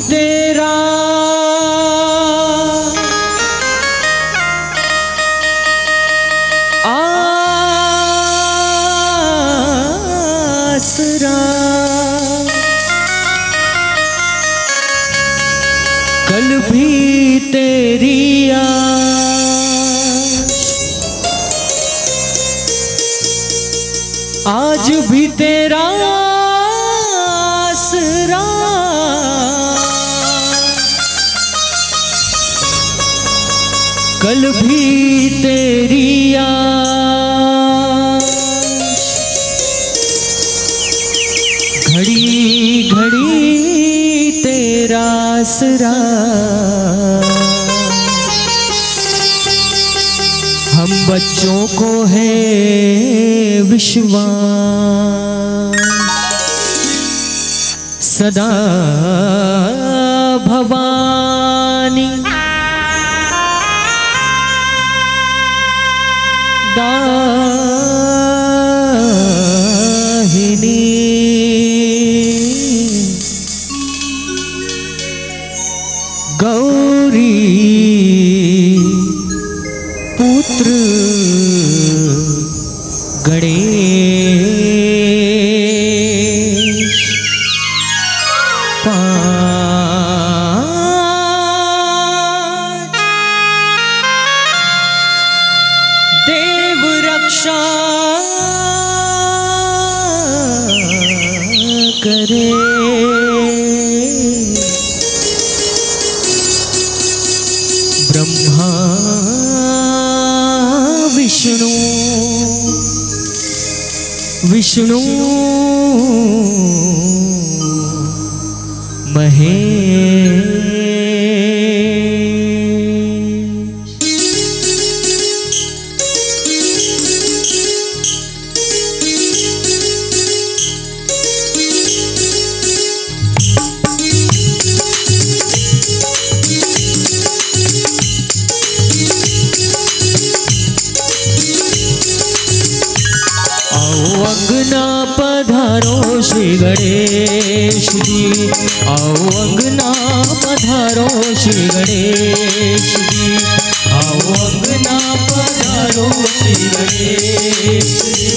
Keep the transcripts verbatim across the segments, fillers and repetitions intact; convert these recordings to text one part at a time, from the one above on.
तेरा आसरा, कल भी तेरी आस, आज भी तेरा आसरा, कल भी तेरी आस, घड़ी घड़ी तेरा आसरा। हम बच्चों को है विश्वास, सदा भवानी दाहिनी, गौरी पुत्र गणेश पाँच, देव रक्षा करे। ब्रह्मा विष्णु, विष्णु महेश। आओ अंगना पधारो श्री गणेश जी, आओ अंगना पधारो श्री गणेश जी, आओ अंगना पधारो श्री गणेश जी,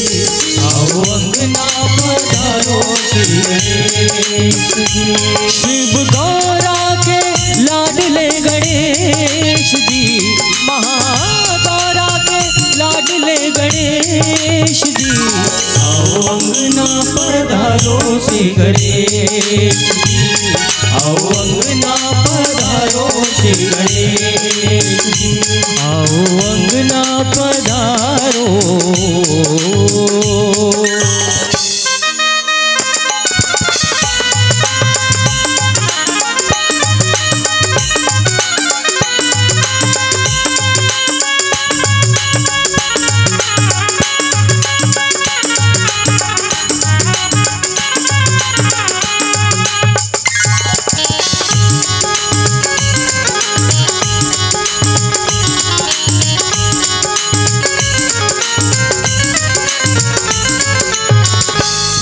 आओ अंगना पधारो श्री गणेश जी। शिव गौरा के लाडले गणेश जी, महागौरा के लाडले गणेश जी, आओ अंगना पधारो श्री गणेश जी, आओ अंगना पधारो श्री गणेश जी, आओ अंगना पधारो।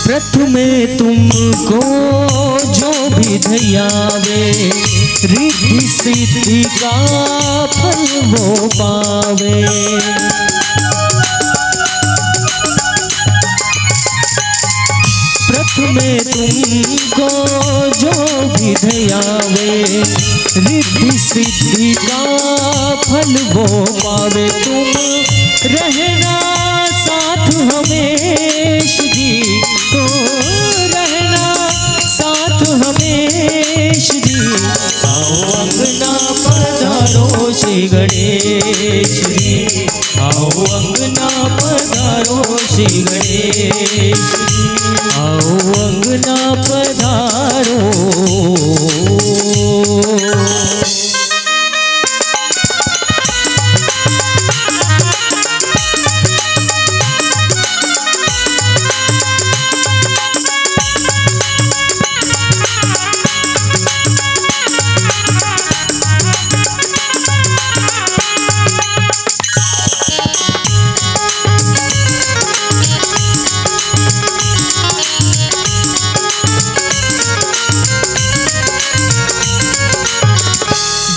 प्रथमे तुमको जो भी धयावे, रिद्धि सिद्धि का फल वो पावे। प्रथमे तुमको जो भी धयावे, रिद्धि सिद्धि का फल वो पावे। तुम रहना साथ हमेश जी, तुम रहना साथ हमेश जी। आओ अंगना पधारो श्री गणेश जी, आओ अंगना पधारो श्री गणेश जी, आओ अंगना पधारो।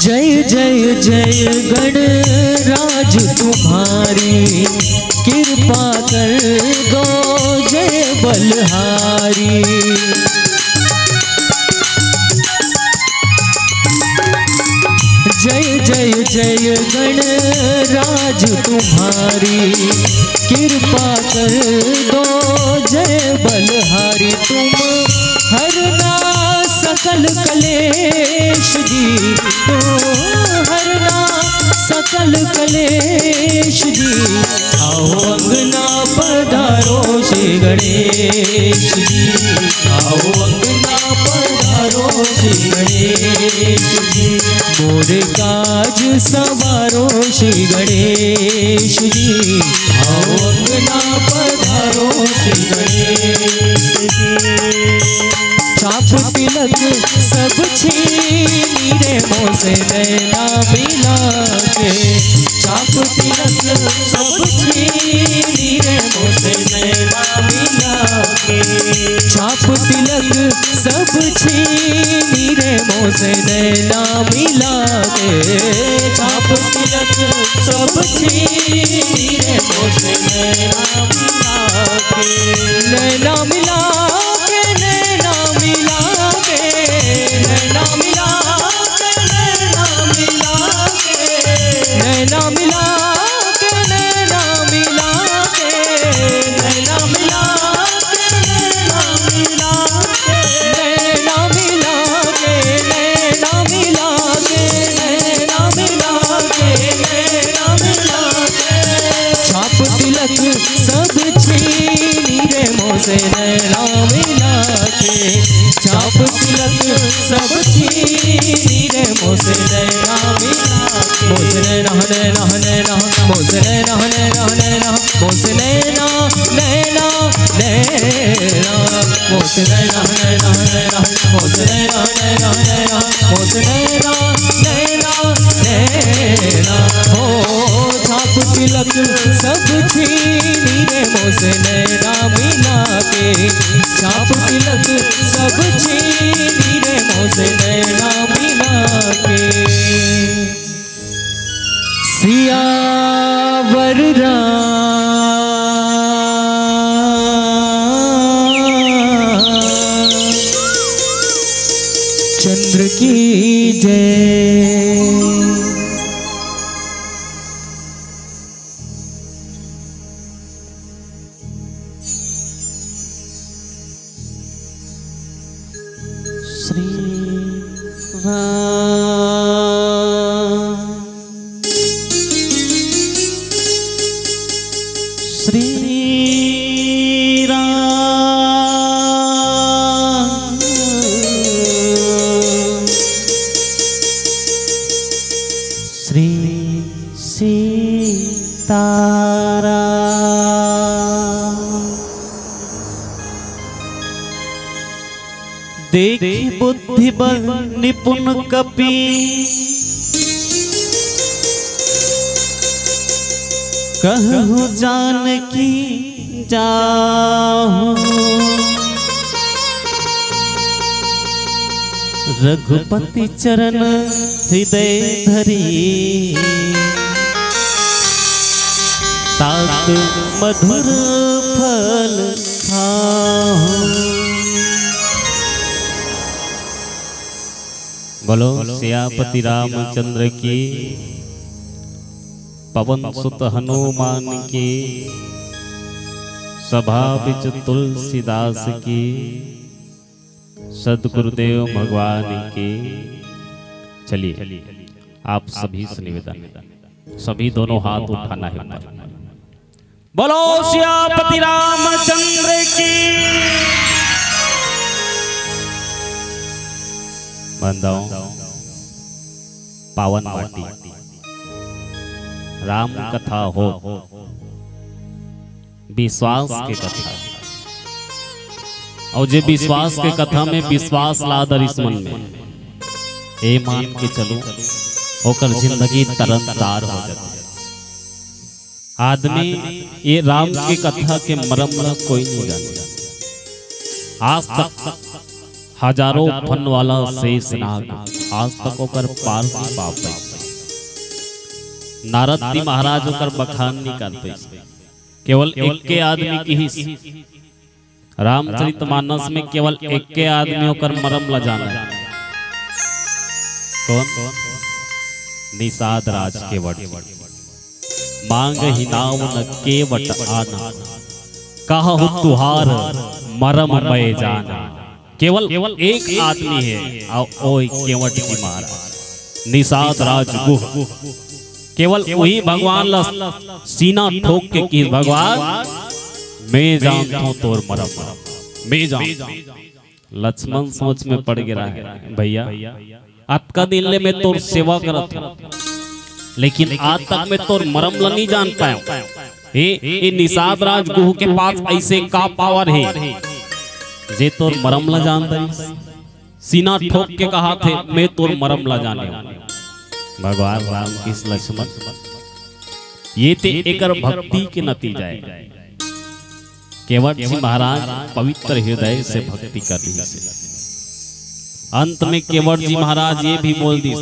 जय जय जय गणराज तुम्हारी, कृपा कर दो जय बलहारी। जय जय जय गणराज तुम्हारी, कृपा कर दो जय बलहारी। तुम हरना सकल कलेश जी, तुम हरना सकल कलेश जी। आओ अंगना पधारो श्री गणेश जी, आओ अंगना पधारो श्री गणेश जी। मोर काज सवारो श्री गणेश जी, आओ अंगना पधारो श्री गणेश जी। छाप तिलक सब छीनी रे मोसे नैना मिला के। छाप तिलक सब छीनी रे मोसे नैना मिला के। छाप तिलक सब छीनी रे मोसे नैना मिला के। छाप तिलक सब छीनी रे मोसे नैना मिला के। नैना मिला के, नैना मिला के, नैना मिला के, नैना मिला के, नैना मिला के, नैना मिला के, नैना मिला के, नैना मिला के, नैना मिला के, नैना मिला के, नैना मिला के, नैना मिला के। छाप तिलक सब छीनी रे मोसे नैना मिला के। छाप तिलक सब छीनी रे मोसे नैना मिला के। मोसे नैना, नैना, नैना, मोसे नैना, नैना, नैना, मोसे नैना, नैना, नैना, मोसे नैना, नैना, नैना, मोसे नैना, नैना, नैना, मोसे नैना, नैना, नैना। हो छाप तिलक सब छीनी रे मोसे नैना मिला के। छाप तिलक सब छीनी रे मोसे नैना मिला के। सियावर रामचंद्र की जय। श्री राम, श्री राम, श्री सीताराम। देखि बुद्धि बल निपुन कपि, कहु जानकी जाहु। रघुपति चरण हृदय धरी, तात मधुर फल खाहु। बोलो सियापति रामचंद्र की, पवन सुत हनुमान की, सभा बिच तुलसीदास की, सदगुरुदेव भगवान की। चलिए, आप सभी से निवेदन, सभी दोनों हाथ उठाना है ऊपर। बोलो सियापति रामचंद्र की। बंधुओं, पावन माटी, राम कथा हो, विश्वास के कथा। अउ जे विश्वास के कथा में विश्वास ला दरिस मन में, ए मान के चलू, ओकर जिंदगी तरन तार हो जाथे। आदमी ये राम के कथा के मरम ला कोई नहीं जाने। आज तक हजारों फन वाला शेष नाग आज तक ओकर पार नहीं पा पाइस। नारद जी महाराज ओकर बखान नहीं कर पाइस। केवल एक के आदमी किहिस, रामचरितमानस में केवल एक के आदमी ओकर मरम ला जाने। कौन? निषाद राज केवट। मांगहि नाउँ न केवट आना, कहहु तुहार मरम मय जाना। केवल एक आदमी हे, अउ ओही केवट जी महाराज, निषाद राज गुह। केवल उही भगवान ला सीना ठोक के किहिस, "भगवान, मैं जानथों तोर मरम, मैं जानथों।" लक्ष्मण सोच में पड़ गे रहे, "भैया, अतका दिन ले मैं तोर सेवा करत हूँ, लेकिन आज तक मैं तोर मरम ला नहीं जान पायो। हे, ए निषाद राज गुह के पास ऐसे का पावर हे, जे तोर मरम ला जान दे?" सीना ठोक के कहा थे, "मैं तोर मरम ला जाने।" भगवान राम किहिस, "लक्ष्मण, ये ते एकर भक्ति के नतीजा हे।" केवट जी महाराज पवित्र हृदय से भक्ति कर रही से। अंत में केवट जी महाराज ये भी बोल दी,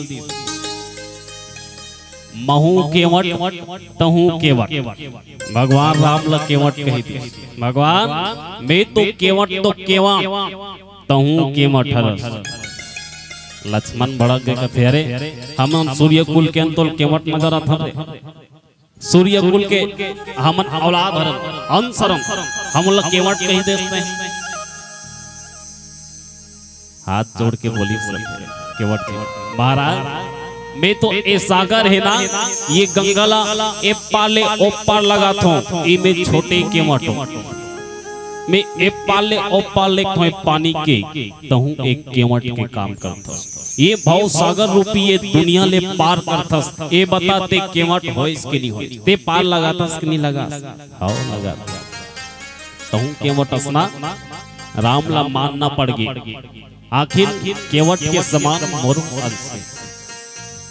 "महूं केवट, तहूं केवट।" भगवान राम ला केवट कही दी। "भगवान, मैं तो केवट तो केवट, तहूं केवट हरस।" लक्ष्मण भड़क गे, कथे, "अरे, हमन सूर्य कुल के अंतोल केवट नजर आथन रे। सूर्य कुल के हमन औलाद हरन, अंश हरन, हमन ला केवट कही देस तैं?" हाथ जोड़ के बोलिस केवट जी, "महाराज, मैं तो ए सागर हे ना, ये गंगा ला ए पार ले ओ पार लगाथों, ए मैं छोटे केवट हों। मैं ए पार ले ओ पार लेगथों पानी के, तहूं एक केवट के काम करथस। ये भव सागर रूपी ये दुनिया ले पार करथस। ए बता ते केवट होइस के नहीं होइस? ते पार लगाथस के नहीं लगास?" "हव, लगाथों।" तहूं केवट असना राम ला मानना पड़ गे। आखिर केवट के समान मोर अंश हे।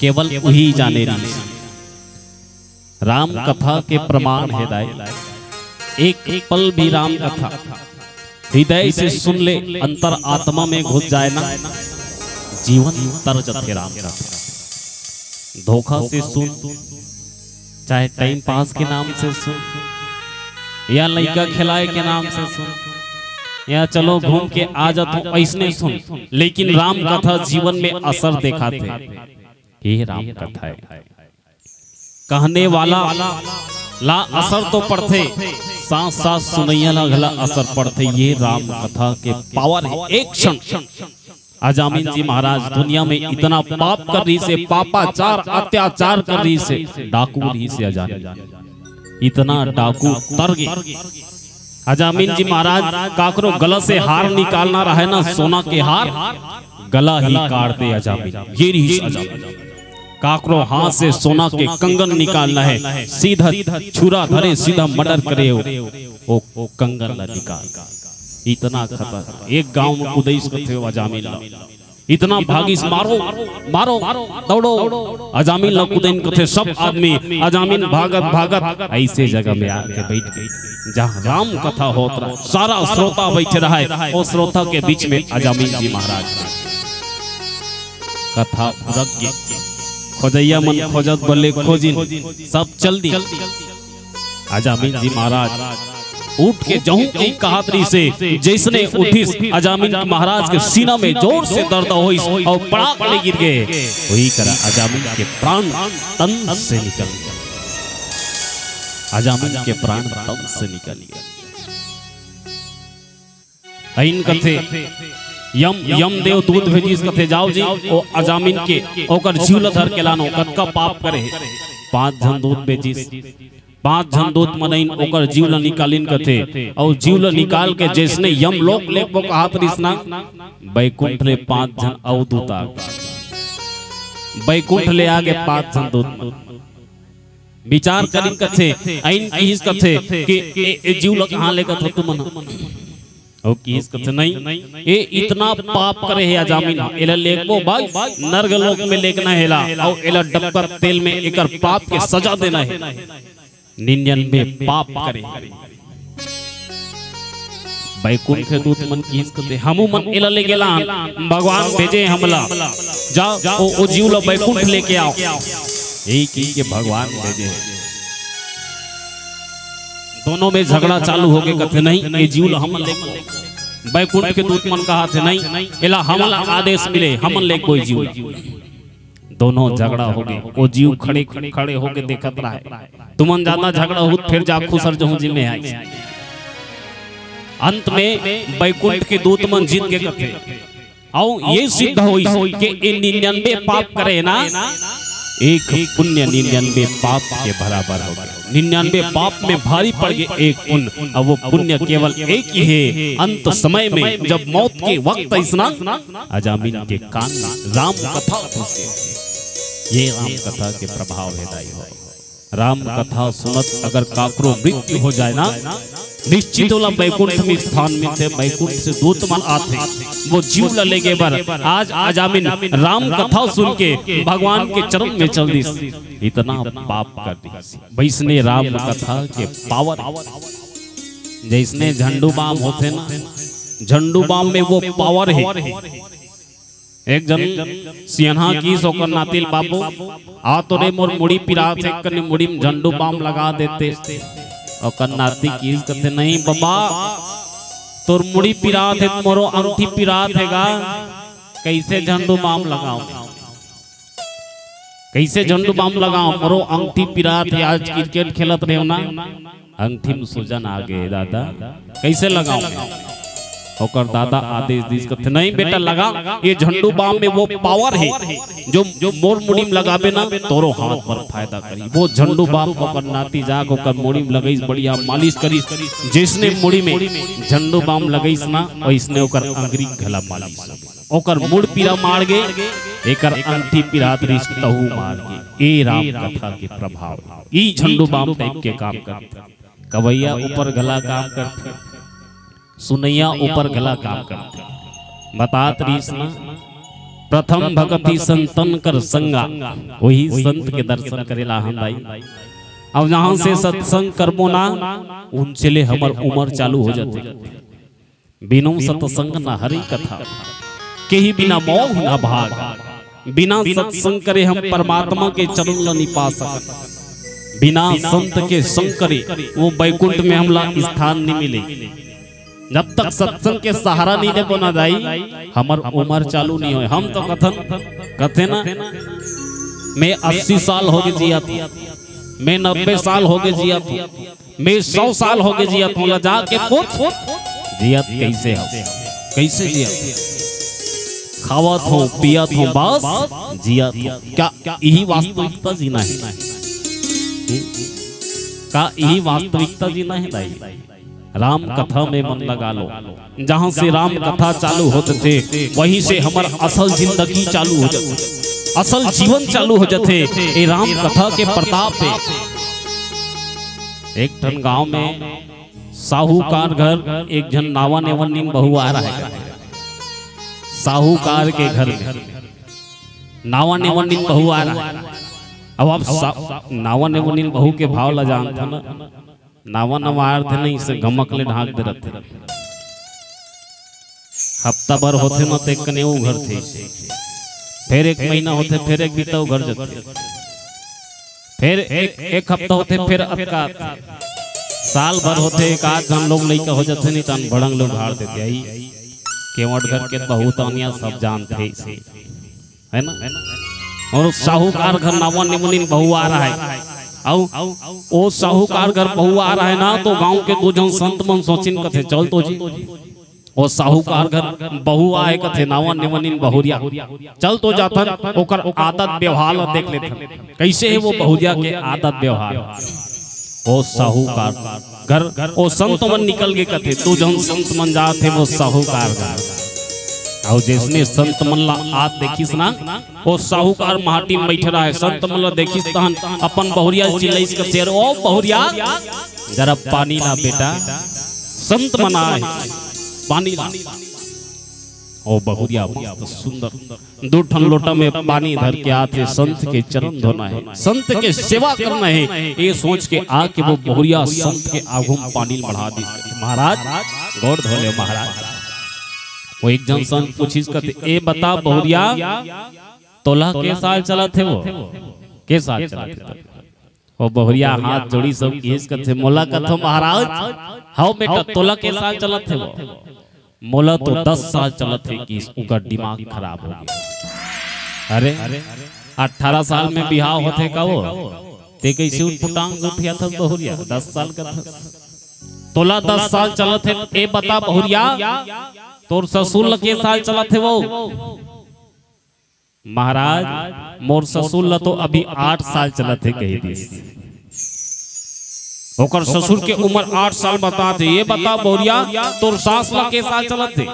केवल उही जाने रहिस। राम कथा के प्रमाण हे दाई। एक पल भी राम कथा हृदय से सुन ले, अंतर आत्मा में घुस जाए ना, जीवन तर जथे राम कथा। धोखा से सुन, चाहे टाइम पास के नाम से सुन, या लइका खिलाए के नाम से सुन, या चलो घूम के आ जाथों, अइसने सुन, लेकिन राम कथा जीवन में असर देखाथे। ये राम कथा हे। कहने वाला ला असर तो पड़थे, साथ साथ सुनइया ला घला असर पड़थे। ये राम कथा के पावर हे। एक क्षण अजामिल जी महाराज दुनिया में इतना पाप कर रहिसे, पापाचार, अत्याचार कर रहिसे, डाकू रहिसे अजामिल। इतना डाकू तर गे। अजामिल जी महाराज काकरो गला से हार निकालना रहे ना, सोना के हार, गला ही काट दे अजामिल। ये रहिस अजामिल। काकरो हाथ से सोना के कंगन निकालना हे, सीधा छुरा धरे, सीधा मर्डर करे हो। ओ, ओ कंगन ला निकाल। इतना खतर एक गांव में कुदैस कथे अजामिल ला। इतना भागिस, "मारो, मारो, दौड़ो।" अजामिल ला कुदैन कथे सब आदमी। अजामिल भागत भागत ऐसे जगह में आके बैठ गे, जहां राम कथा होत रहा। सारा श्रोता बैठे रहे, ओ श्रोता के बीच में अजामिल जी महाराज कथा फुरक गे। खोजइया मन खोजत बले खोजिन, सब चल दी। अजामिल जी महाराज उठ के जहूं कहीं कहत रहिसे, जइसने उठिस, अजामिल महाराज के सीना में जोर से दर्द होइस अउ पड़ाक ले गिर गे। वही करा अजामिल के प्राण तन से निकल गे। अजामिल के प्राण तन से निकल गे। अइन कथे, यम, यम देव दूत भेजिस कथे, "जाओ जी, ओ अजामिल के, ओकर जीव ल धर के लानो, कतका पाप करे हे।" पांच झन दूत भेजिस, पांच झन दूत मन अइन ओकर जीव ल निकालिन कथे, अउ जीव ल निकाल के जइसने यम लोक लेगबो कहत रिहिस ना, बैकुंठ ले पांच झन अउ दूत आ गे। बैकुंठ ले आगे पांच झन दूत मन। विचार करिन कथे, अइन किहिस कथे कि ए, ए जीव ल कहां लेगत हो तुमन? अउ किहिस कथे, "नहीं, ए इतना पाप करे हे अजामिल, एला लेगबो भाई, नरक लोक में लेगना हे एला, अउ एला डबकर तेल में एकर पाप के सजा देना हे।" निन्यानवे पाप करे हे। बैकुंठ के दूत मन किहिस कथे, "हमू मन एला ले गेला हन, भगवान भेजे हमला, जा ओ, ओ जीव ला बैकुंठ लेके आओ।" यही कहि के भगवान भेजे। दोनों में झगड़ा चालू होगे, कथे, "नहीं, ये जीव ला हमन लेगबो।" बैकुंठ के दूत मन कहाथे, "नहीं, एला हमला आदेश मिले, हमन लेगबो ये जीव ला।" दोनों झगड़ा होगे, ओ जीव खड़े, खड़े होके देखत रहे, "तुमन जादा झगड़ा होत, फेर जा खुसर जहूं जी में आई।" अंत में बैकुंठ के दूत मन जीत के कथे, अउ ये सिद्ध होइस के ए निन्यानवे पाप करे ना, एक पुण्य निन्यानवे पाप के बराबर होगे। निन्यानवे पाप में भारी पड़ गे एक पुण्य, अउ वो पुण्य केवल एक ही हे। अंत समय में जब मौत के वक्त अइसना अजामिन के कान में राम कथा घुस गे। ये राम कथा के प्रभाव हे दाई हो। राम कथा सुनत अगर काकरो मृत्यु हो जाए ना, निश्चित ओला बैकुंठ में स्थान मिलथे। बैकुंठ से दूत मन आथे, वो जीव ला लेगे बर। आज अजामिन राम कथा सुन के भगवान के चरण में चल दिस, इतना पाप कर दिस। वैसने राम कथा के पावर, जैसने झंडू बाम होथे ना, झंडू बाम में वो पावर हे। एक झन सियनहा किहिस ओकर नाती ल, "बाबू, आ तो रे, मोर मुड़ी पिरात हे, कने मुड़ी में झंडू बाम लगा देते।" ओकर नाती किहिस कथे, "नहीं बबा, तोर मुड़ी पिरात हे, मोरो अंगठी पिरात हे गा, कैसे झंडू बाम लगाओ?" कइसे झंडू बाम लगाओ, मोरो अंगठी पिरात हे, आज क्रिकेट खेलत रहेंव ना, अंगठी में सूजन आ गे दादा, कइसे लगाओ? ओकर दादा आदेश दिस कथे, "नहीं बेटा लगा, ये झंडू बाम में वो पावर हे, जो, जो मोर मुड़ी में लगाबे ना, तोरो हाथ बर फायदा करी।" वो झंडू बाम ओकर नाती जाके ओकर मुड़ी में लगइस, बढ़िया मालिश करिस, जइसने मुड़ी में झंडू बाम लगइस ना, वइसने ओकर अंगरी घला मालिश। ओकर मुड़ पीरा मार गे, एकर अंगठी पिरात रिहिस तहू मार गे। ए राम कथा के प्रभाव, ई झंडू बाम टाइप के काम करथे। कवैया ऊपर घला काम करथे, सुनैया ऊपर घला काम करथे। बतात रिहिस ना, प्रथम भगति संतन कर संगा, वही संत के दर्शन करेला हम भाई। अब जहां से सत्संग करबो ना, उनसे ले हमर उमर चालू हो जाथे। बिनु सत्संग न हरि कथा, केहि बिना मोह न भाग। बिना सत्संग करे हम परमात्मा के चरण ल नि पा सकन। बिना संत के संग करे वो बैकुंठ में हमला स्थान नि मिले। जब तक सत्संग के सहारा नि लेबो ना दाई, हमर उमर चालू नि होय। हम तो कथन, कथे ना, मैं अस्सी साल होगे जियत हंव, मैं नब्बे साल होगे जियत हंव, मैं सौ साल होगे जियत हंव, ला जाके पूछ, जियत कइसे हंव, कइसे जियत हंव? खावत हंव, पियत हंव, बस जियत हंव। का इही वास्तविकता जीना हे? हम्म? का इही वास्तविकता जीना हे दाई? राम कथा में मन लगा लो। जहां से राम कथा चालू होथे, वहीं से हमर असल जिंदगी चालू हो जाथे, असल जीवन चालू हो जाथे। ए राम कथा के प्रताप हे। एक ठन गांव में साहूकार घर एक झन नावा नेवन्निन बहू आ रहा है। साहूकार के घर में नावा नेवन्निन बहू आ रहा है। अब आप सा-, नावा नेवन्निन बहू के भाव ला जानथो ना। नावा नवा आथे नहीं से गमक ले ढांक दे रथे। हफ्ता भर होथे न ते कने उघरथे। फिर एक महीना होथे, फिर एक बित्ता उघर जाथे। फिर एक, एक हफ्ता होथे, फिर अतका आथे। साल भर होथे, एक आध झन लोग लइका हो जाथे, नहीं तन बड़ंग लोग हार देथे। आई केवट घर के बहुत आनिया सब जानथे इसे। है ना? और साहूकार घर नावा नेवन्निन बहू आ रहा है। आओ, ओ साहूकार घर बहू आ रहा है ना, तो गांव के दो झन संत मन सोचिन कथे, "चल तो जी, ओ साहूकार घर बहू आए कथे, नावा नेवन्निन बहुरिया, चल तो जाथन, ओकर आदत व्यवहार ला देख लेथन, कइसे हे वो बहुरिया के आदत व्यवहार।" ओ साहूकार घर, ओ संत मन निकल गे कथे, दू झन संत मन जात हे वो साहूकार घर। अउ जइसने संत मन ला आत देखिस ना, ओ साहूकार माटी में बइठे रहे, संत मन ला देखिस तहन अपन बहुरिया चिल्लाइस कथे, "ओ बहुरिया, जरा पानी ला बेटा, संत मन आए, पानी ला।" ओ बहुरिया मस्त सुंदर दू ठन लोटा में पानी धर के आथे, संत के चरण धोना हे, संत के सेवा करना हे, ये सोच के आके वो बहुरिया संत के आगू में पानी बढ़ा दिस। महाराज, गोड़ धो ले महाराज। वो एक झन संत पूछिस कथे, "ए बता बहुरिया, तोला के साल चलत हे वो? के साल चलत हे?" वो बहुरिया हाथ जोड़िस अउ किहिस कथे, "मोला कथव महाराज, हव बेटा, तोला के साल चलत हे वो?" "मोला तो दस साल चलत हे," किहिस, ओकर दिमाग खराब हो गे। "अरे, अट्ठारह साल में बिहाव होथे का वो? ते कइसे उटपुटांग गोठियाथस बहुरिया, दस साल का था।" "तोला दस साल चलत हे, ए बता बहुरिया, तोर ससुर ल के साल चलत हे वो?" "महाराज, मोर ससुर ल तो अभी आठ साल चलत हे," कहि दिस। ओकर ससुर के उमर आठ साल बतात हे। "ए बता बहुरिया, तोर सास ल के साल चलत हे?"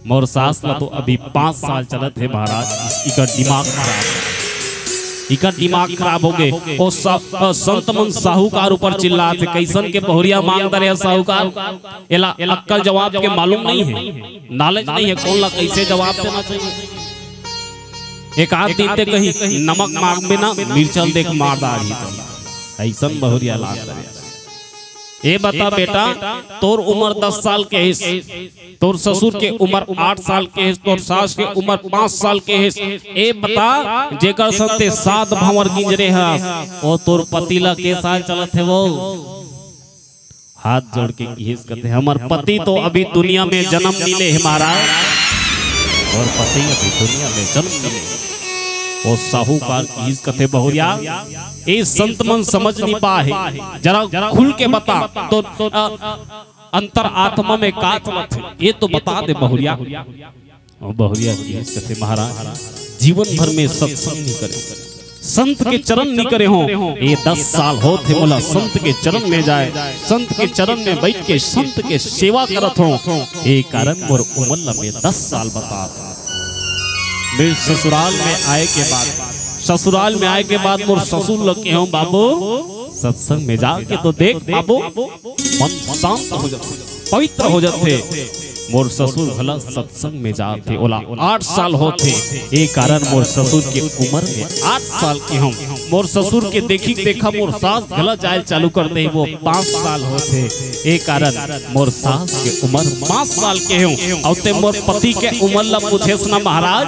"मोर सास ल तो अभी पाँच साल चलत हे महाराज।" इकर दिमाग खराब, इकर दिमाग खराब हो गे। ओ स-, अ, संत मन साहूकार ऊपर चिल्लात हे, "कइसन के बहुरिया मांग दरे साहूकार, एला अक्कल जवाब के मालूम नइ हे, knowledge नइ हे, कोन ला कइसे जवाब देना चाहिए।" एक आध दिन ते कही, "नमक मांगबे ना, मिर्चा ल देख मार डारही।" अइसन बहुरिया लाग दरे। "ए बता बेटा, तोर उमर दस साल के हिस, तोर ससुर के उमर आठ साल के हिस, तोर सास के उमर पाँच साल के हिस। ए बता, जेकर संग ते सात भंवर गिंजरे हस, ओ तोर पति ला के साल चलत हे वो?" हाथ जोड़ के किहिस कथे, "हमर पति तो अभी दुनिया में जन्म नइ ले हे महाराज, मोर पति अभी दुनिया में जन्म नइ ले।" ओ साहूकार किहिस कथे, "बहुरिया, ए संत मन समझ नइ पाए हे, जरा खुल के बता, तो, अ, अंतर आत्मा में का चलत हे, ये तो बता दे बहुरिया।" अउ बहुरिया किहिस कथे, "महाराज, जीवन भर में सत्संग नइ करे, संत के चरण नइ करे हों, ए दस साल होत हे मोला संत के चरण में जाए, संत के चरण में बइठ के संत के सेवा करत हों, ए कारण मोर उमर ल में दस साल बतात हों। मैं ससुराल में आए के बाद, ससुराल में आए के बाद मोर ससुर ल केहों, बाबू, सत्संग में जाके तो देख बाबू, मन शांत हो जाथे, पवित्र हो जाथे।" मोर ससुर घला सत्संग में जात हे, ओला आठ साल होत हे, ए कारण मोर ससुर के उमर में आठ साल के हों। मोर ससुर के देखी देखा मोर सास घला जाए चालू कर दे, वो पाँच साल होत हे, ए कारण मोर सास के उमर पाँच साल के हों। अउ ते मोर पति के उमर ला पूछेस ना महाराज,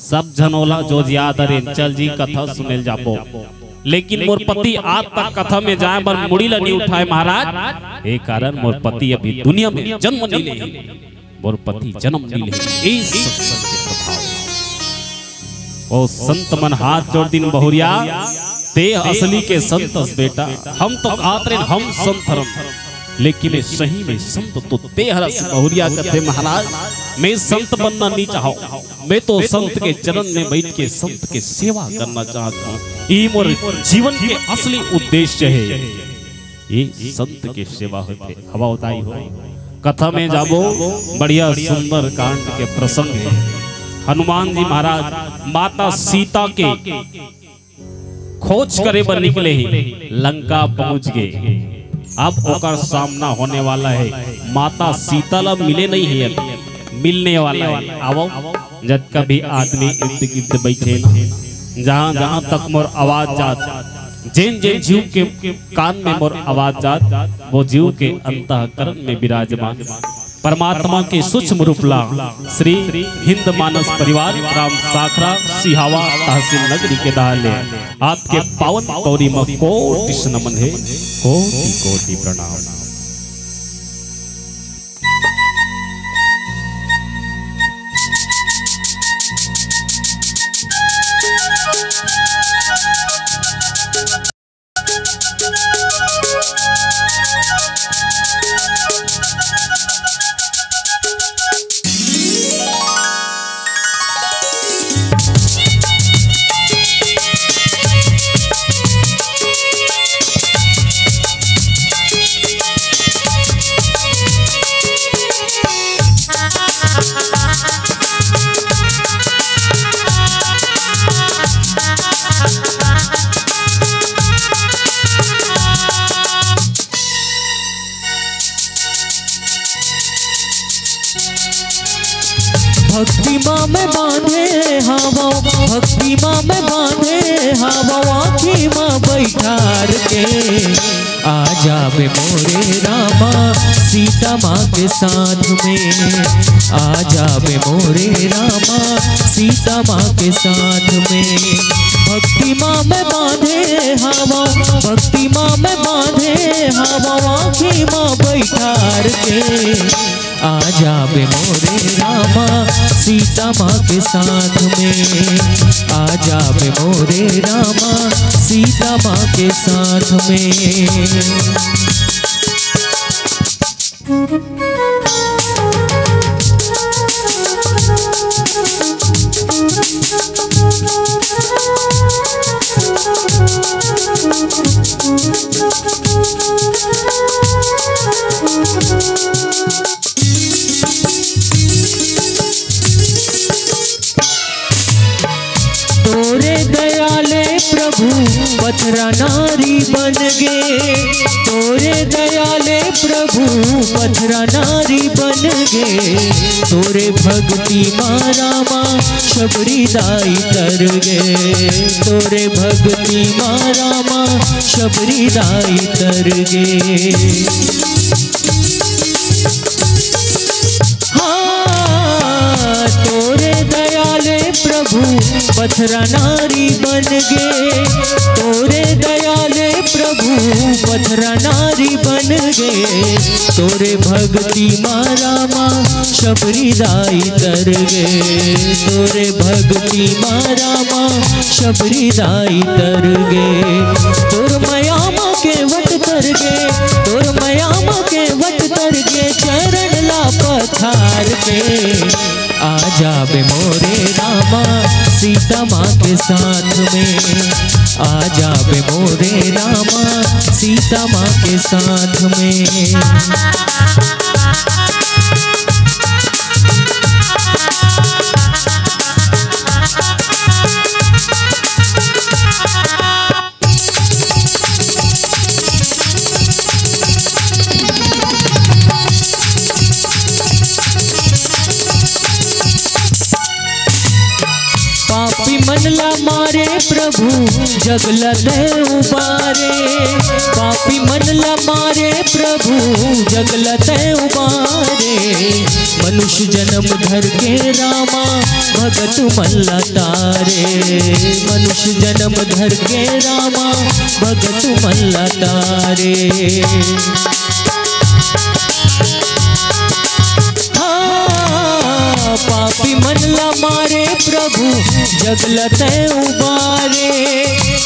सब झन ओला जोजियात हे, "चल जी, कथा सुने ल जाबो।" लेकिन मोर पति आज तक कथा में जाए बर मुड़ी ल नइ उठाए महाराज, ए कारण मोर पति अभी दुनिया में जन्म नइ ले हे, मोर पति जन्म नइ ले हे। ए सत्संग के प्रभाव। ओ संत मन हाथ जोड़ दिन, "बहुरिया, ते असली के संत हस बेटा, हम तो कहत रहेन हम संत हरन, लेकिन ए सही में संत तो ते हरस बहुरिया," कथे, "महाराज, मैं संत बनना नइ चाहंव, मैं तो संत के चरण में बइठ के संत के सेवा करना चाहत हों, ये मोर जीवन के असली उद्देश्य हे, ये संत के सेवा होथे।" हवा उताई हो, कथा में जाबो, बढ़िया सुंदर कांड के प्रसंग हे। हनुमान जी महाराज माता सीता के खोज करे बर निकले हे, लंका पहुंच गे। अब ओकर सामना होने वाला हे, माता सीता ला मिले नइ हे, अभी मिलने वाला हे। आवो, जतका भी आदमी इर्द गिर्द बइठे ना, जहां जहां तक मोर आवाज जात, जेन जेन जीव के कान में मोर आवाज जात, वो जीव के अंतःकरण में विराजमान परमात्मा के सूक्ष्म रूप ला श्री हिंद मानस परिवार, ग्राम साखरा, सिहावा, तहसील नगरी के डहार ले आपके पावन पौरी म कोटि से नमन हे, कोटि कोटि प्रणाम। भक्ति मा में बांधे हावव, भक्ति मा में बांधे हावव, आँखी मा बैठार के। आज जाबे मोरे रामा सीता माँ के साथ में, आ जाबे मोरे रामा सीता माँ के साथ में। भक्ति माँ में बांधे हवा, भक्ति माँ में बांधे हवा, आँखी माँ बैठार के। आ जाबे मोरे रामा सीता माँ के साथ में, आ जाबे मोरे रामा सीता माँ के साथ में। तोरे दया ले प्रभु पथरा नारी बन गे, तोरे दया ले प्रभु पथरा नारी बन गे। तोरे भक्ति मा रामा शबरी दाई तर गे, तोरे भक्ति मा रामा शबरी दाई तर गे। हाँ, तोरे दया ले प्रभु पथरा नारी बन गे, तोरे दया ले प्रभु पथरा नारी बन गे। तोरे भक्ति मा रामा शबरी दाई तर गे, तोरे भक्ति मा रामा शबरी दाई तर गे। तोर मया मा केवट तर गे, तोर मया मा केवट तर गे, चरण ला पथार के। आ जाबे मोरे रामा सीता माँ के साथ में, आ जाबे मोरे रामा सीता माँ के साथ में। पापी मन ला मारे प्रभु जग ल तैं उबारे, पापी मन ला मारे प्रभु जग ल तैं उबारे। मनुष्य जन्म धर के रामा भगत मन ला तारे, मनुष्य जन्म धर के रामा भगत मन ला तारे। हाँ, पापी मन ला मारे प्रभु जग ल तैं उबारे,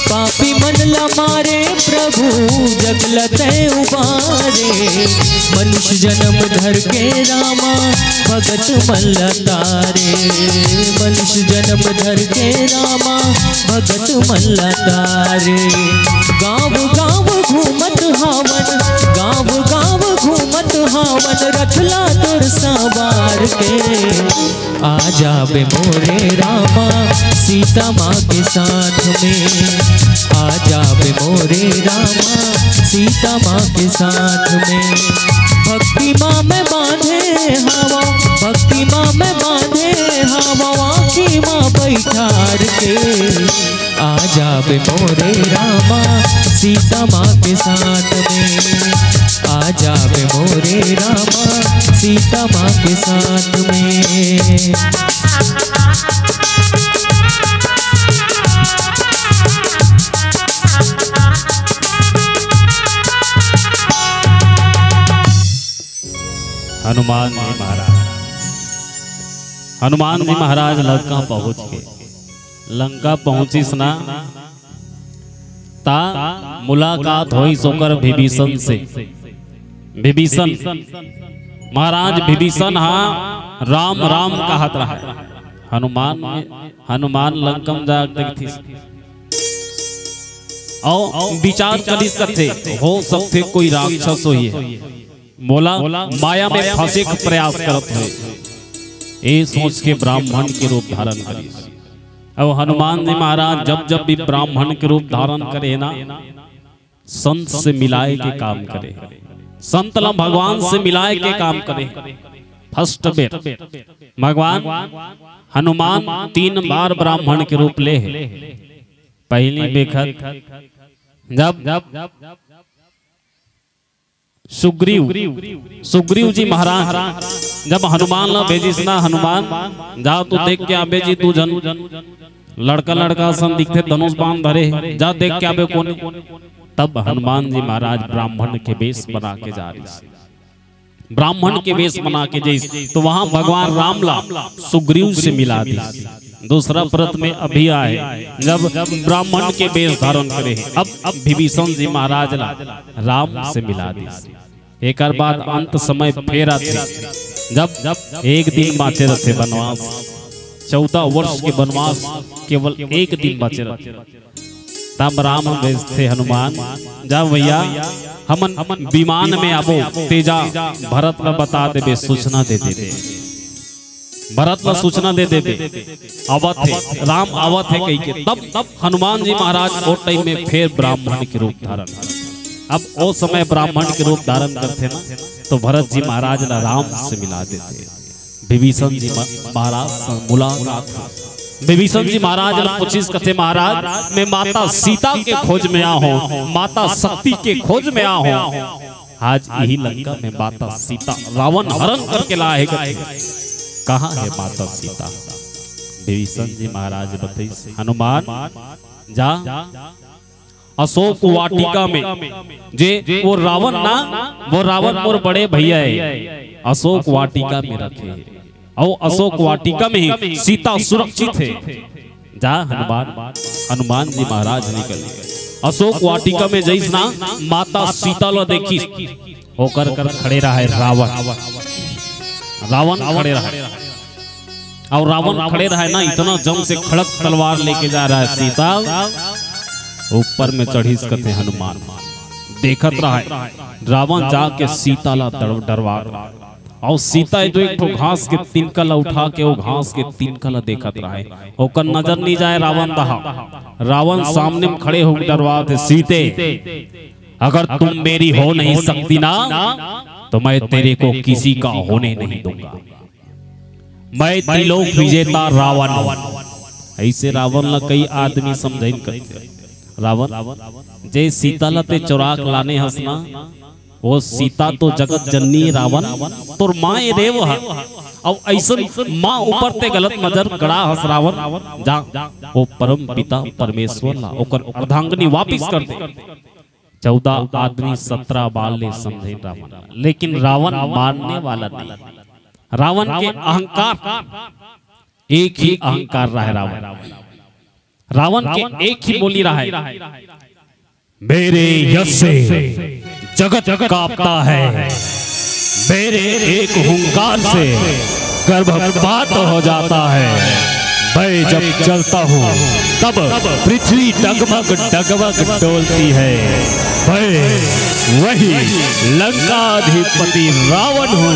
पापी मन ला मारे प्रभु जग ल तैं उबारे। मनुष्य जन्म धर के रामा भगत मन ला तारे, मनुष्य जन्म धर के रामा भगत मन ला तारे। गाँव गाँव घूमत हावन, गाँव गाँव घूमत हावन, रथ ला तोर संवार के। आ जाबे मोरे रामा सीता माँ के साथ में, आ जाबे मोरे रामा सीता माँ के साथ में। भक्ति माँ में बांधे हवा, भक्ति माँ में बांधे हवा, आँखी माँ बैठार के। आ जाबे मोरे रामा सीता माँ के साथ में, आ जाबे मोरे रामा सीता माँ के साथ में। हनुमान जी महाराज, हनुमान जी महाराज लंका पहुंच के, लंका पहुंचिस ना, ता मुलाकात होइस ओकर विभीषण से। विभीषण, महाराज विभीषण हा राम राम कहत रहा। हनुमान, हनुमान लंका म जाके देखिस। अउ विचार करिस कथे, हो सकथे कोई राक्षस होही, मोला माया में फंसे के प्रयास करत हे। ए सोच के ब्राह्मण के रूप धारण करिस। अउ हनुमान जी महाराज जब जब भी ब्राह्मण के रूप धारण करे ना, संत से मिलाए के काम करे, संत ला भगवान से मिलाए के काम करे। फर्स्ट बेर भगवान हनुमान तीन बार ब्राह्मण के रूप ले हे। पहली बेखत जब सुग्रीव, सुग्रीव जी महाराज जब हनुमान ला भेजिस ना, "हनुमान, जा तू देख के आबे जी, दू झन लड़का लड़का असन दिखथे, धनुष बाण धरे, जा देख के आबे कोन।" तब हनुमान जी महाराज ब्राह्मण के वेश बना के जा रहिस, ब्राह्मण के वेश बना के जइस, तो वहां भगवान राम ला सुग्रीव से मिला दिस। दूसरा परत में अभी आए, जब ब्राह्मण के वेश धारण करे, अब, अब विभीषण जी महाराज ला राम से मिला दिस। एकर बाद अंत समय फेर आथे, जब एक दिन बाँचे रथे बनवास, चौदह वर्ष के बनवास, केवल एक दिन बाँचे रथे। तब राम भेजथे हनुमान, "जा भैया, हमन विमान में आबो, तेजा भरत ला बता देबे, सूचना दे देबे।" भरत ला सूचना दे देबे, "आवत हे, राम आवत हे," कहिके। तब, तब हनुमान जी महाराज ओ टाइम में फेर ब्राह्मण के रूप धारण। अब ओ समय ब्राह्मण के रूप धारण करथे ना, तो भरत जी महाराज ला राम से मिला देथे। विभीषण जी म-, महाराज से मुलाकात होथे। विभीषण जी महाराज ला पूछिस, कथे, "महाराज, मैं माता सीता के खोज में आहों, माता शक्ति के खोज में आहों।" आज इही लंका में माता सीता रावण हरण करके लाए हे कथे। कहाँ हे माता सीता? विभीषण जी महाराज बतइस, "हनुमान, जा अशोक वाटिका में, जे वो रावण ना, वो रावण मोर बड़े भैया हे, अशोक वाटिका में रखे हे, अउ अशोक वाटिका में ही सीता सुरक्षित हे।" जा हनुमान, हनुमान जी महाराज निकल अशोक वाटिका में जइस ना, माता सीता ला देखिस, ओकर कर खड़े रहे रावण, रावण खड़े रहे, अउ रावण खड़े रहे ना, इतना जम से खड़क तलवार लेके जा रहा है सीता, ऊपर में चढ़िस कथे हनुमान, देखत रहे रावण जाके सीता ला डर-, डरवा रहा। अउ सीता जो एक ठो घास के तिनका ला उठा के वो घास के तिनका ला देखत रहे, ओकर नजर नहीं जाए रावण दहा। रावण सामने में खड़े होके डरवाथे, "सीते, अगर तुम मेरी हो नहीं सकती ना, तो मैं तेरे को किसी का होने नहीं दूंगा। मैं त्रिलोक विजेता रावण हूं।" ऐसे रावण ला कई आदमी समझाइन करथे, "रावण, जे सीता ला ते चोरा के लाने हस ना, वो सीता तो जगत जननी रावण, तोर माँ ए रे वो ह। अब ऐसन माँ ऊपर ते गलत नजर गड़ा हस रावण, जा वो परम पिता परमेश्वर ला ओकर अर्धांगिनी वापिस कर दे।" चौदह आदमी सत्रह बार ले समझाइन रावण, लेकिन रावण मानने वाला नहीं। रावण के अहंकार, एक ही अहंकार रहे रावण। रावण के एक ही बोली रहे, "मेरे यश से जगत कांपता है, मेरे एक हुंकार से गर्भपात हो जाता है, मैं जब चलता हूँ तब पृथ्वी डगमग डगमग डोलती है, मैं वही लंकाधिपति रावण हूँ।"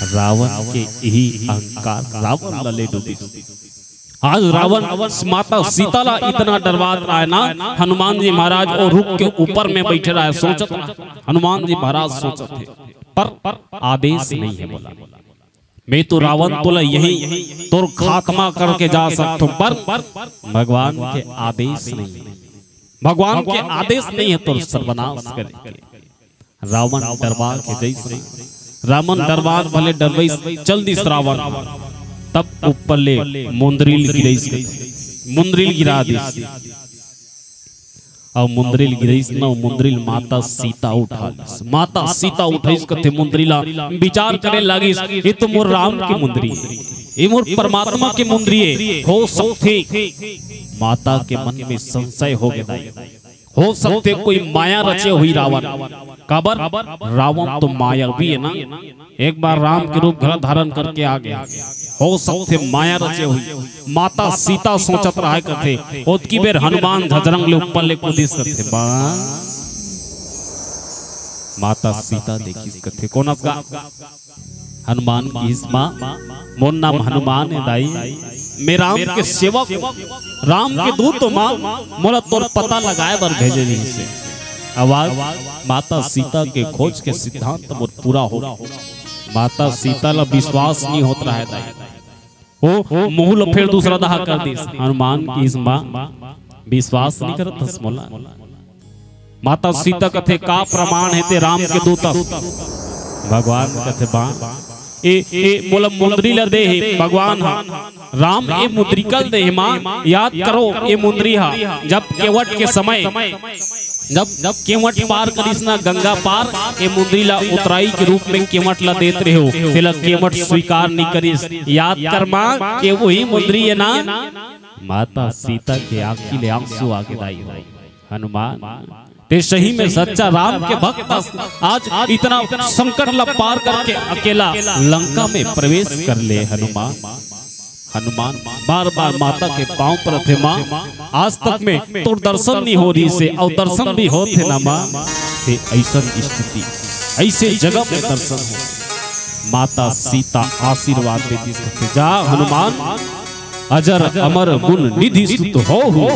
रावण के यही अहंकार रावण ला ले डूबिस। आज रावण माता सीता ला इतना डरवात रहा है ना, हनुमान जी महाराज वो रुख के ऊपर में बैठे रहा है, सोचत रहा। हनुमान जी महाराज सोचत हे, पर आदेश नहीं है बोला, "मैं तो रावण तोला यही तोर खात्मा करके जा सकथों, पर भगवान के आदेश नहीं है, भगवान के आदेश नहीं है तोर सर्वनाश करे के।" रावण डरवा के जइस ना, रावण डरवा भले डरवइस, चल दिस रावण। तब ऊपर ले मुंदरिल गिरइस, मुंदरिल गिरा दिस। अउ मुंदरिल गिरइस ना, मुंदरिल माता सीता उठा लिस। माता सीता उठाइस कथे मुंदरिला, विचार करे लागिस, "ये तो मोर राम के मुंदरी हे, ये मोर परमात्मा के मुंदरी हे।" हो सकथे माता के मन में संशय हो गे, हो सकथे कोई माया रचे हुई रावण। काबर? रावण तो मायावी है ना, एक बार राम के रूप घला धारण करके आ गया। हो सकथे माया रचे हुई। माता सीता सोचत रहा कथे, ओतकी बेर हनुमान झजरंग ले ऊपर ले कूदिस कथे, बा माता सीता देखिस कथे, "कोन अस गा?" हनुमान किहिस, "माँ, मोर नाम हनुमान हे दाई, मैं राम के सेवक हूँ, राम के दूत हूँ माँ, मोला तोर पता लगाए बर भेजे रहिस हे।" अब आज माता सीता के खोज के सिद्धांत मोर पूरा हो। माता सीता ला विश्वास नहीं होत रहा दाई, वो मुंह ला फेर दूसरा दहा कर दिस। हनुमान किहिस, "माँ, विश्वास नहीं करत हस मोला?" माता सीता कथे, "का प्रमाण हे ते राम के दूत अस?" भगवान कथे, "बा, ए, ए मोला मुंदरी ला दे हे भगवान हा, राम ए मुंदरी ला दे हे माँ, याद करो ए मुंदरी हा, जब केवट के समय, जब, जब केवट पार करिस ना गंगा पार, ए मुंदरी ला उतराई के रूप में केवट ला देत रहे हो, तेला केवट स्वीकार नहीं करिस, याद कर माँ, के वही मुंदरी हे ना।" माता सीता के आँखी ले आंसू आगे दाई हो। हनुमान, ते सही में सच्चा राम के भक्त अस। आज इतना संकट ला पार करके अकेला लंका में प्रवेश कर ले हनुमान। हनुमान बार बार माता के पांव परत हे, "माँ, आज तक में तोर दर्शन नहीं हो रहिस हे, अउ दर्शन भी होत हे ना माँ, ते ऐसन स्थिति, ऐसे जगह में दर्शन हो।" माता सीता आशीर्वाद दे दिस, "जा हनुमान, अजर अमर गुण निधि सुत होहु,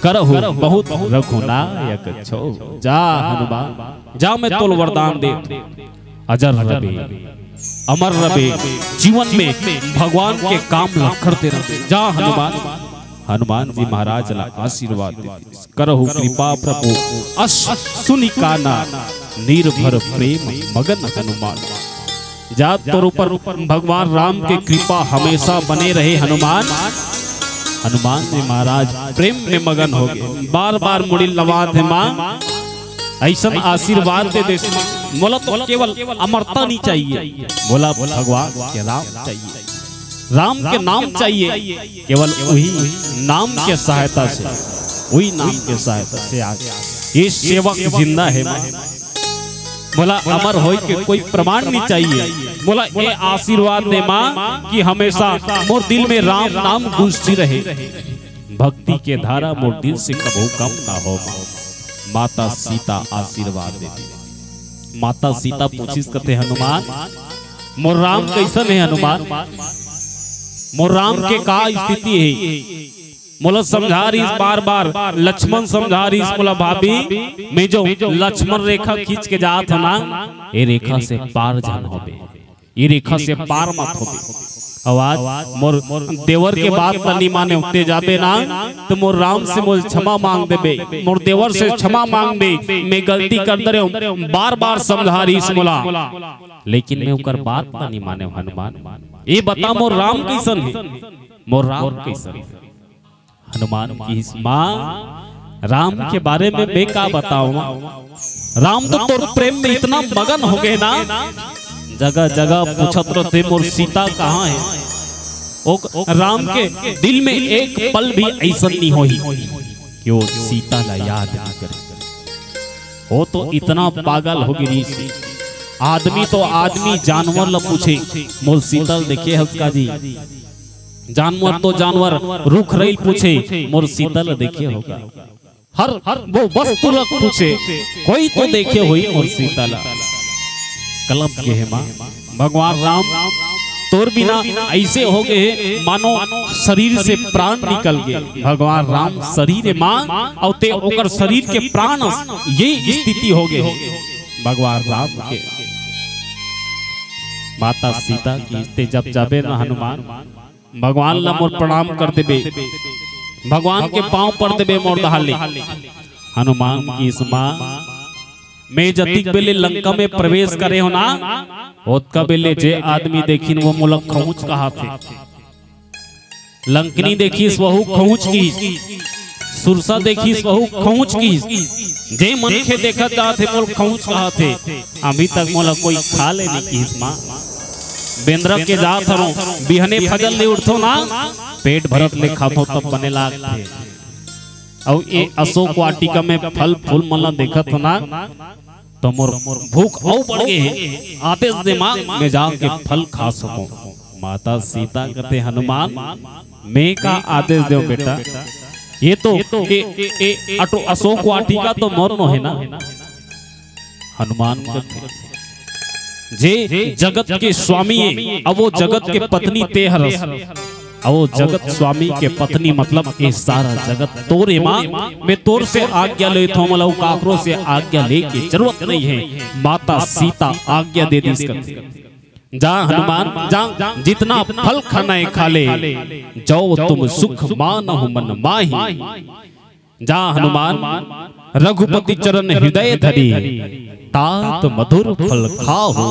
करहु बहुत रघुनायक छो।" जा हनुमान, जा, मैं तोल वरदान दे, अजर रबे, अमर रबे, जीवन में भगवान के काम ला करते रहे। जा हनुमान, हनुमान जी महाराज ला आशीर्वाद दे, "करहु कृपा प्रभु अस सुनि काना, निर्भर प्रेम मगन हनुमान।" जा तोर ऊपर भगवान राम के कृपा हमेशा बने रहे हनुमान। हनुमान जी महाराज प्रेम में मगन हो गए, बार बार मुड़ी लवात हे, "माँ, ऐसन आशीर्वाद दे दे, मोला तो केवल अमरता नहीं चाहिए, मोला भगवान के राम चाहिए, राम के नाम चाहिए।" केवल वही नाम के सहायता से, वही नाम के सहायता से आज ये सेवक जिंदा हे माँ। मोला अमर होय के कोई प्रमाण नहीं चाहिए, मोला ये आशीर्वाद दे माँ कि हमेशा मोर दिल में राम नाम गूंजती रहे, भक्ति के धारा मोर दिल से कभू कम ना हो माँ। माता सीता आशीर्वाद देती। माता सीता पूछिस कथे, "हनुमान, मोर राम कैसन हे हनुमान? मोर राम के का स्थिति हे?" मोला समझा रहिस बार बार, लक्ष्मण समझा रहिस मोला, "भाभी, मैं जो लक्ष्मण रेखा खींच के जात हूँ ना, ये रेखा से पार झन होबे, ये रेखा से पार मत होबे।" अउ आज मोर देवर के बात ला नहीं माने, ते जाबे ना तो मोर राम से मोर क्षमा मांग देबे, मोर देवर से क्षमा मांग दे, मैं गलती कर दे रहे हूँ, बार बार समझा रहिस मोला, लेकिन मैं ओकर बात ला नहीं माने हनुमान। ये बता मोर राम कैसन हे, मोर राम कैसन हे? हनुमान किहिस, "माँ, राम के बारे में मैं का बताऊं? राम तो तोर प्रेम में इतना मगन हो गए ना, जगह जगह पूछत रहते, 'मोर सीता कहाँ हे?' ओ राम के दिल में एक पल भी ऐसन नहीं होही कि वो सीता ला याद नहीं करे। वो तो इतना पागल हो गई, आदमी तो आदमी जानवर ला पूछे, 'मोर सीता ल देखे हस का जी?' जानवर तो जानवर, रुख रइल पूछे, 'मोर सीता ल देखे हो का?' हर, हर वो वस्तु ल पूछे, 'कोई तो देखे होही मोर सीता ल?' कलप गे हे माँ, भगवान राम तोर बिना ऐसे हो गए हे, मानो शरीर से प्राण निकल गए। भगवान राम शरीर हे माँ, अउ ते ओकर शरीर के प्राण अस, ये स्थिति हो गए हे भगवान राम के। माता सीता किहिस, "ते जब जाबे ना हनुमान, भगवान ला मोर प्रणाम कर देबे, भगवान के पांव पर देबे मोर दहाले।" हनुमान किहिस, "माँ, मैं जतिक बेले लंका में प्रवेश करे हो ना, ओतका बेले जे आदमी देखिन वो मोला खहुंच कहाथे। लंकनी देखिस वहू खहुंच किहिस, सुरसा देखिस वहू खहुंच किहिस, जे मनखे देखत जात हे मोला खहुंच कहाथे, अभी तक मोला कोई खा ले नहीं किहिस माँ। बेंदरा के जात हरों, बिहने फजल ले उठथों ना, पेट भरत ले खाथों तब बने लागथे। अउ ये अशोक वाटिका में फल फूल मन ला देखत हो ना, तो मोर भूख अउ बढ़ गे हे। आदेश दे माँ, मैं जाके फल खा सकूं।" माता सीता कथे, "हनुमान, मैं का आदेश देव बेटा, ये तो, ए, ए, अटो अशोक वाटिका तो मोर नो हे ना।" हनुमान कथे, "जे जगत के स्वामी हे, अब वो जगत के पत्नी ते हरस, अब वो जगत स्वामी के पत्नी मतलब ये सारा जगत तोर हे माँ, मैं तोर से आज्ञा लेथों, मोला अउ काकरो से आज्ञा लेके जरूरत नहीं हे।" माता सीता आज्ञा दे दिस कथे, "जा हनुमान, जा, जितना फल खाना है खा ले, जो तुम सुख मानहु मन माही।" जा हनुमान, रघुपति चरण हृदय धरी, तात मधुर फल खाहु।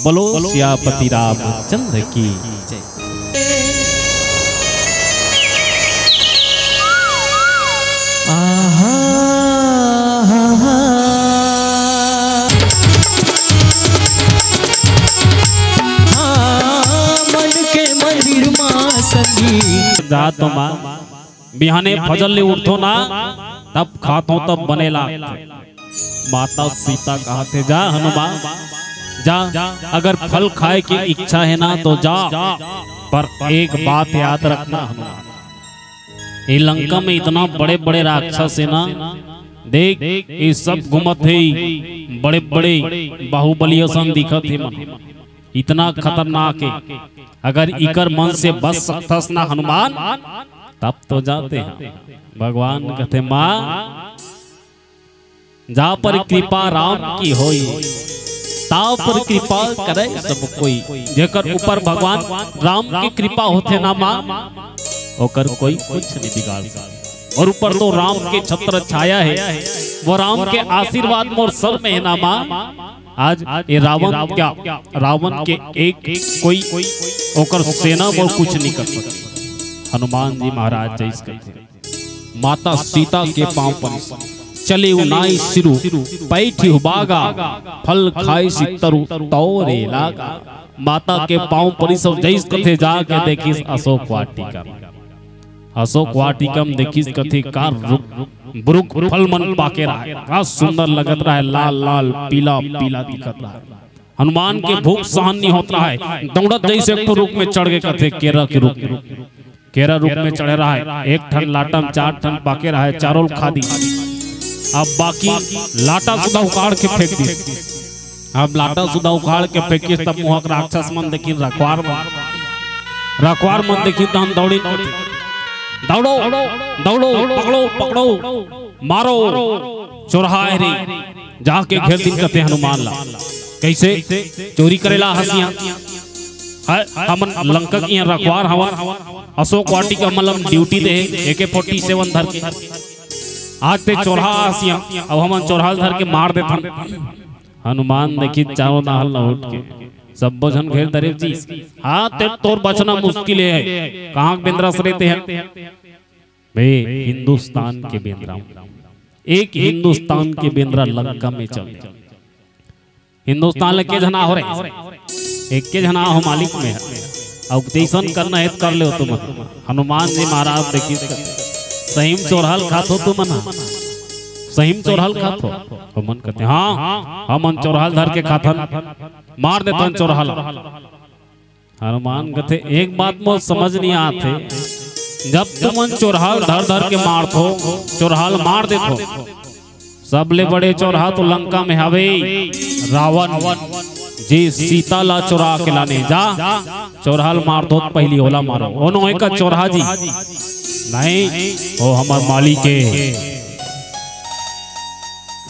बोलो सियापति रामचंद्र की जय। आहा, हा, हा। हाँ, मन के मंदिर मा संगी। जा तो माँ, बिहाने फजल ले उठथो ना, तब खाथो, तब बने लागथे। माता सीता कहथे, जा हनुमान, जा, अगर फल खाए के इच्छा हे ना तो जा, पर एक बात याद रखना हनुमान, ये लंका में इतना बड़े बड़े राक्षस हे ना, देख ये सब घूमत हे, बड़े बड़े बाहुबली असन दिखत हे मन, इतना खतरनाक हे। अगर इकर मन से बच सकथस ना हनुमान, तब तो जाते हैं। भगवान कहथे, माँ, जा पर कृपा राम की होई, ता पर कृपा करे सब कोई। जेकर ऊपर भगवान राम की कृपा होथे ना माँ, ओकर कोई कुछ नहीं बिगाड़ सकता। और ऊपर तो राम के छत्र छाया है, वो राम के आशीर्वाद मोर सर में है ना माँ। आज ये रावण क्या, रावण के एक कोई ओकर सेना मोर कुछ नहीं कर सकती। हनुमान जी महाराज जैस कहते, माता सीता के पाँव परिस, चले उनाई सिरु, पैठी बागा, फल खाई सितरु तौरे लागा। माता के पाँव परिस जैस कथे जाके देखिस अशोक वाटिका में। अशोक वाटिका में देखिस कथे का रुक, बुरुक फल मन पाके रहे, का सुंदर लगत रहे, लाल लाल पीला पीला दिखत रहे। हनुमान के भूख सहन नहीं होत रहे, दौड़त जैसे एक ठो रुख में चढ़ के कथे, केरा के रुख में, केरा रुख में चढ़े रहे, एक ठन लाटा में चार ठन पाके रहे, चारों खा दी। अब बाकी लाटा सुधा उखाड़ के फेंक दी। अब लाटा सुधा उखाड़ के फेंकिस तब मुहक राक्षस मन देखिन, रखवार मन, रखवार मन देखिन तहन दौड़िन, दौड़ो, दौड़ो, पकड़ो, पकड़ो, मारो, चोरहा हे रे। जाके घेर दिन कथे हनुमान ला, कैसे चोरी करेला हसिया है। हमन लंका के यहाँ रखवार हवन, अशोक वाटिका मतलब ड्यूटी दे, एके फोर्टी सेवन धर के। आज ते चोरहा हसिया, अब हमन चोरहा ल धर के मार देथन। हनुमान देखी चारों नाहल न उठ के, सब्बो झन घेर दरे जी। हाँ, ते तोर बचना मुश्किल है, कहाँ के बेंदरा सरे ते है? बे, हिंदुस्तान के बेंदरा, एक हिंदुस्तान के बेंदरा लंका में चल। हिंदुस्तान ले के झना हो रे, एक के झना हो मालिक में है। अब जैसन करना है कर ले तुमन। हनुमान जी महाराज देखिस, सही में चोरहा ल खाथो तुमन, सही में चोरहा ल खाथो। हमन कहते, हाँ, हमन चोरहा ल धर के खाथन, मार देथन चोरहा ल। हनुमान कथे, एक बात मोर समझ नहीं आत हे, जब तुमन चोरहा ल धर धर के मारथो, चोरहा ल मार देथो, सबले बड़े चोरहा तो लंका में हवे रावण, जे सीता ला चोरा के लाने। जा, चोरहा ल मारथो त पहिली ओला मारो। ओ नोहे का चोरहा जी, नहीं, ओ हमर मालिक हे।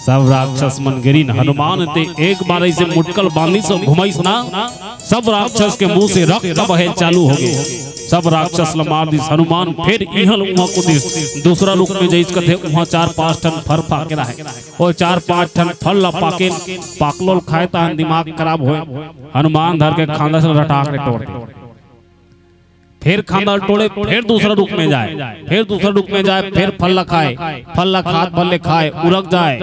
सब राक्षस मन गिरिन। हनुमान ते एक बार ऐसे मुटकल बांधिस अउ घुमाइस ना, सब राक्षस के मुंह से रक्त बहे चालू हो गए। सब राक्षस ल मार दिस। हनुमान फिर इहां उहां कूदिस, दूसरा रुख में जइस कथे, उहां चार पांच ठन फर पाके रहे। ओ चार पांच ठन फल ल पाके, पाकलोल खाए तहन दिमाग खराब होए। हनुमान धर के खांदा से रटाक ले टोर दे। फिर खांदा ल टोड़े, फिर दूसरा रुख में जाए, फिर दूसरा रुख में जाए, फिर फल ल खाए, फल ल खात भर ले खाए, उरक जाए,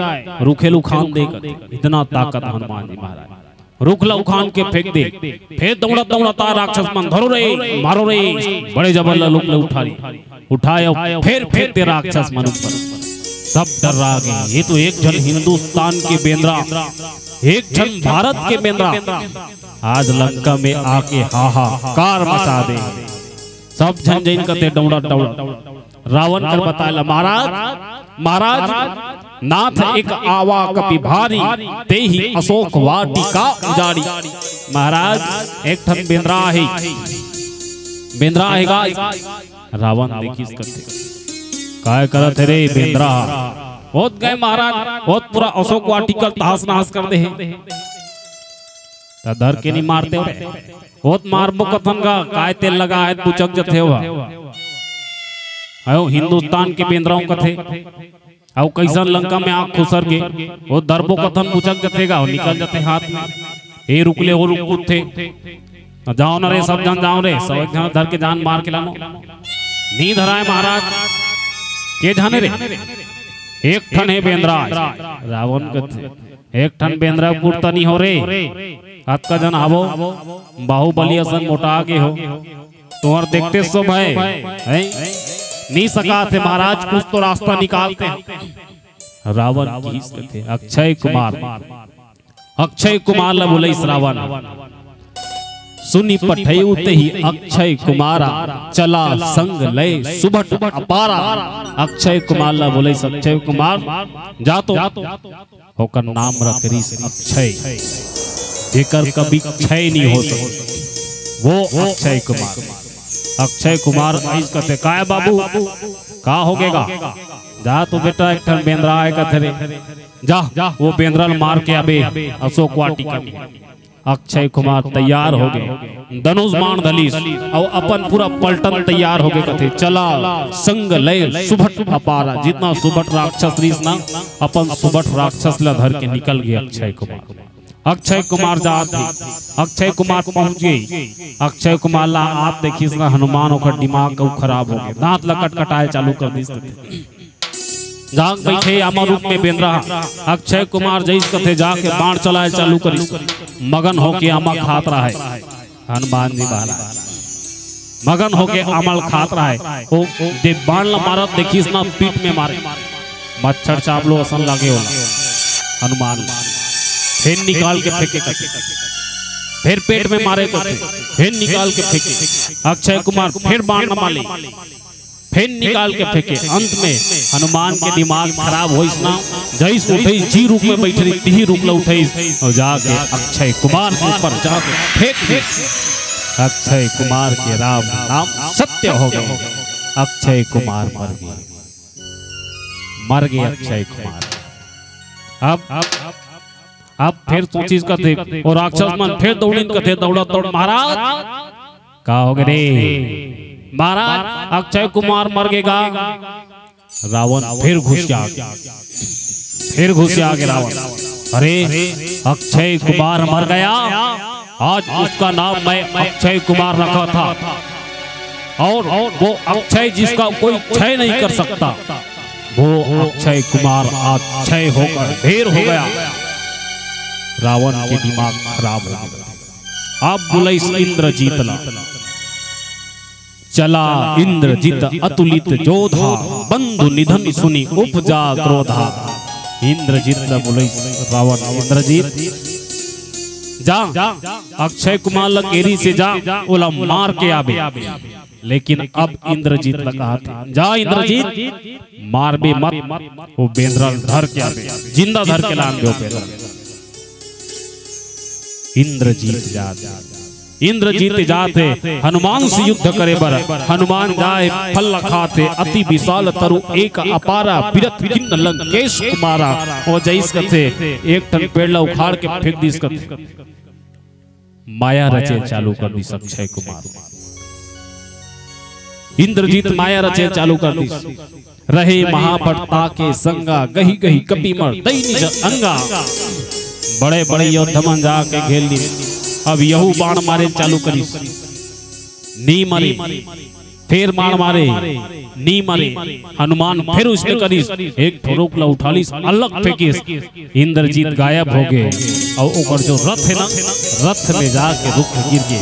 रुखे ल उखान दे। इतना ताकत हनुमान जी महाराज। रुख ल उखान के फेंक दे, फिर दौड़त दौड़त आ राक्षस मन, धरो रे, मारो रे, बड़े जबर ल रुख ल उठा रे, उठाए अउ फिर फेंक दे राक्षस मन ऊपर। सब डर्रा गे, ये तो एक झन हिंदुस्तान के बेंदरा, एक झन भारत के बेंदरा आज लंका में आके हाहाकार मचा दे। सब झन जइन कथे डौड़ा डौड़ा। रावण कर बताय ला, महाराज, महाराज, नाथ एक आवा कपि भारी, तेहि अशोक वाटिका उजाड़ी। महाराज, एक ठन बेंदरा हे, बेंदरा हे गा। रावण देखिस कथे, काय करत हे रे बेंदरा? ओत गए महाराज, ओत पूरा अशोक वाटिका तहस नहस कर दे हे। त धर के नहीं मारते हो रे। ओत मारबो कथन गा, काय तेल लगा हे, बुचक जथे हो। अयो हिंदुस्तान के बेंदरा कथे। अउ कइसन लंका में आग खुसर गे, ओ दरबो कथन मुचक जथे गा, निकल जथे हाथ में। ए रुक ले, ओ रुक कुदथे। जाव न रे, सब झन जाव रे, सब एक झन धर के जान मार के लानो। नी धराय महाराज, के झन रे? एक ठन हे बेंदरा। रावण कथे, एक ठन बेंदरा कुरता नी हो रे। अतका झन हावो, बाहुबली असन मोटा गे हो। तुहर देखते सो भय, हैं? नी सकाथे महाराज, कुछ तो रास्ता निकालते। रावण किहिस कथे, अक्षय कुमार, अक्षय कुमार ला बोलइस रावण, सुनि पठइउ तेहि अक्षय कुमारा, चला संग लय सुभट अपारा। अक्षय कुमार ला बोलइस, अक्षय कुमार, जा तो ओकर नाम रख रिस अक्षय, जेकर कभी क्षय नहीं हो सके, वो अक्षय कुमार। अक्षय कुमार आइस कथे, "काय बाबू, का हो गेगा? जा तो बेटा, एक ठन बेंदरा आय कथे रे, जा, वो बेंदरा ल मार के आबे अशोक वाटिका में।" अक्षय कुमार तैयार हो गे, धनुष बाण धलिस अउ अपन पूरा पलटन तैयार हो गे, कथे, "चला संग लय सुभट अपारा।" जितना सुभट राक्षस रिस ना, अपन सुभट राक्षस ला धर के निकल गे अक्षय कुमार। अक्षय कुमार जात हे, अक्षय कुमार पहुंच गे। अक्षय कुमार ला आप देखिस ना, हनुमान ओकर दिमाग अउ खराब हो गे, दांत ला कटकटाए चालू कर दिस। जाग बइठे आमा रूप में बेंदरा। अक्षय कुमार जइस कथे जाके बाण चलाए चालू करिस। मगन होके आमा खात रहय। हनुमान जी महाराज मगन होके आमा ल खात रहय। ओ दे बाण ल मारत देखिस ना पीठ में मारे। मच्छर चाबलो असन लागे ओला। हनुमान फेर निकाल के फेंके कथे। फेर पेट में मारे कथे। फेर निकाल के फेंके। अक्षय कुमार फेर बाण न मारे। फेर निकाल के फेंके। अंत में हनुमान के दिमाग खराब होइस ना, जइस उठइस, जी रुख में बइठे रहिस, तिही रुख ल उठइस अउ जाके अक्षय कुमार के ऊपर जाके फेंक दिस। अक्षय कुमार के राम नाम सत्य हो गे। अक्षय कुमार मर गे, मर गे अक्षय कुमार। अब, अब फेर सोचिस कथे, ओ राक्षस मन फेर दौड़िन कथे, "दौड़त दौड़ महाराज।" का हो गे रे? महाराज, अक्षय कुमार मर गे गा। रावण फिर घुसिया गे, फिर घुसिया गे रावण। "अरे, अक्षय कुमार मर गया, आज उसका नाम मैं अक्षय कुमार रखा था, और वो अक्षय जिसका कोई क्षय नहीं कर सकता, वो अक्षय कुमार आज क्षय होकर ढेर हो गया।" रावण के दिमाग खराब हो गया। अब बोलइस इंद्रजीत ला, "चला इंद्रजीत अतुलित जोधा, बंधु निधन सुनि उपजा क्रोधा।" इंद्रजीत ला बोलइस रावण, "इंद्रजीत, जा, अक्षय कुमार ला केरी से जा, ओला मार के आबे।" लेकिन अब इंद्रजीत ला कहत हे, "जा इंद्रजीत, मारबे मत, वो बेंदरा ल धर के आबे, जिंदा धर के लानबे वो बेंदरा ल।" इंद्रजीत जात हे, इंद्रजीत जात हे हनुमान से युद्ध करे बर। हनुमान जाय, फल खात हे, अति विशाल तरु एक अपारा, बिरथ खिन्न लंकेश कुमारा। वो जइस कथे, एक ठन पेड़ ला उखाड़ के फेंक दिस कथे। माया रचे चालू कर दिस अक्षय कुमार। इंद्रजीत माया रचे चालू कर दिस। "रहे महाभट ताके संगा, गहि गहि कपि मर दई निज अंगा।" बड़े बड़े योद्धा मन जाके घेर लिस। अब यहू बाण मारे चालू करिस, नी मरे। फेर बाण मारे, नी मरे। हनुमान फेर उसने करिस, एक ठो रुख ला उठा लिस, अलग फेंकिस। इंद्रजीत गायब हो गे, अउ ओकर जो रथ हे ना, रथ में जाके रुख गिर गे,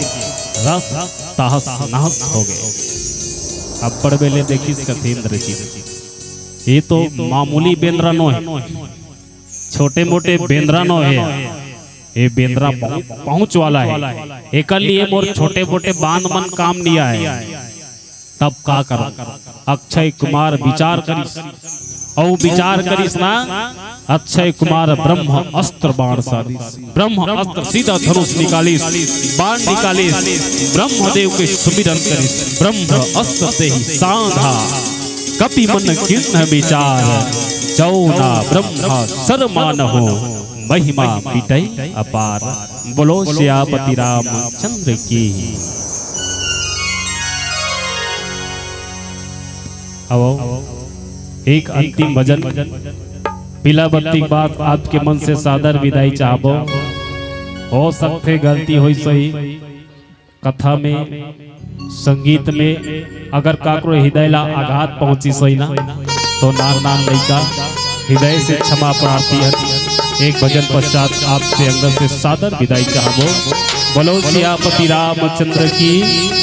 रथ तहस नहस हो गे। अब्बड़ बेले देखिस कथे इंद्रजीत, ये तो मामूली बेंदरा नो हे, छोटे मोटे बेंदरा नो हे, ये बेंदरा पहुं-, पहुंच वाला हे, एकर लिए मोर छोटे मोटे बांध मन काम नइ आय। तब का करंव? अक्षय कुमार विचार करिस, अउ विचार करिस ना, अक्षय कुमार ब्रह्म अस्त्र बाण साधिस, ब्रह्म अस्त्र सीधा धनुष निकालिस, बाण निकालिस, ब्रह्मदेव के सुमिरन करिस, ब्रह्म अस्त्र तेहि साधा, कपि मन कीन्ह विचार, जौ ना ब्रह्मा सर मानहु, महिमा मिटै अपार। बोलो सियापति रामचंद्र की। आवो, एक अंतिम भजन पीला बत्ती के बाद आपके मन से सादर विदाई चाहबो। हो सकथे गलती होइस होही कथा में, संगीत में, अगर काकरो हृदय ला आघात पहुंचिस होही ना, तो नान नान लइका हृदय से क्षमा प्रार्थी हन। एक भजन पश्चात आपसे अंदर से सादर विदाई चाहबो। बोलो सियापति रामचंद्र की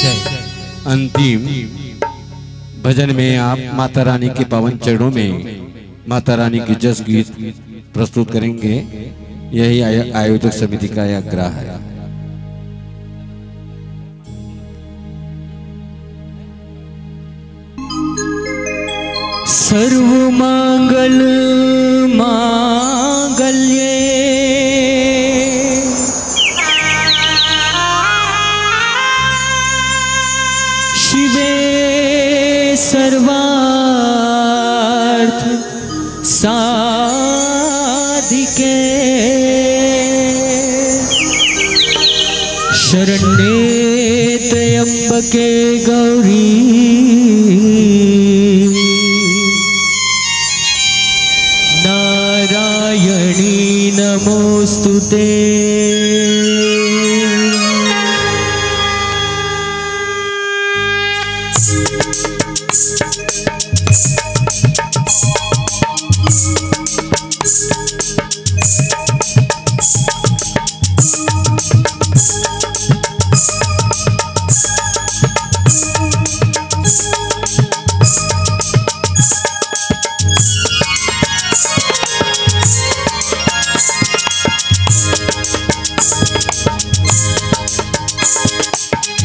जय। अंतिम भजन में आप माता रानी के पावन चरणों में माता रानी के जस गीत प्रस्तुत करेंगे। यही आय-, आयोजक समिति का आग्रह है। सर्व मंगल मांगल्ये शिवे सर्वार्थ साधिके शरण्ये त्र्यंबके गौरी नारायणी नमोस्तुते।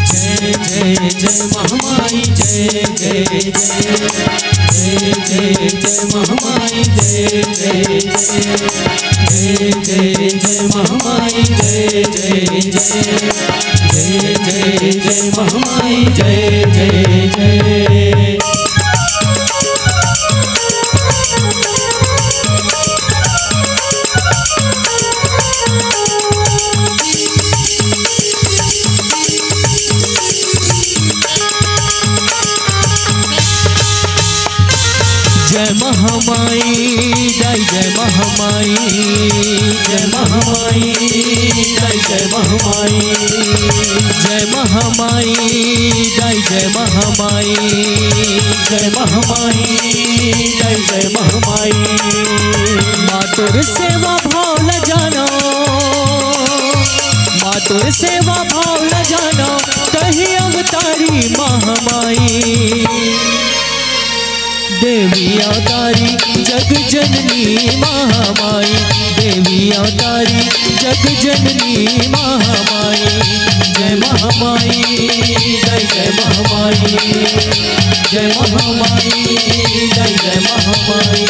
जय जय जय महामाई, जय जय जय, जय जय जय महामाई, जय जय जय, जय जय जय महामाई, जय जय जय, जय जय जय महामाई, जय जय जय। जय महामाई दाई, जय महामाई, जय महामाई दाई, जय महामाई, जय महामाई दाई, जय महामाई, जय महामाई दाई, जय महामाई। माँ तोर सेवा भाव ल जानो, माँ तोर सेवा भाव ल जानो, तही अवतारी महामाई। देवी अवतारी जग जननी महामाई, देवी अवतारी जग जननी महामाई। जय महामाई, जय जय महामाई, जय महामाई, जय जय महामाई।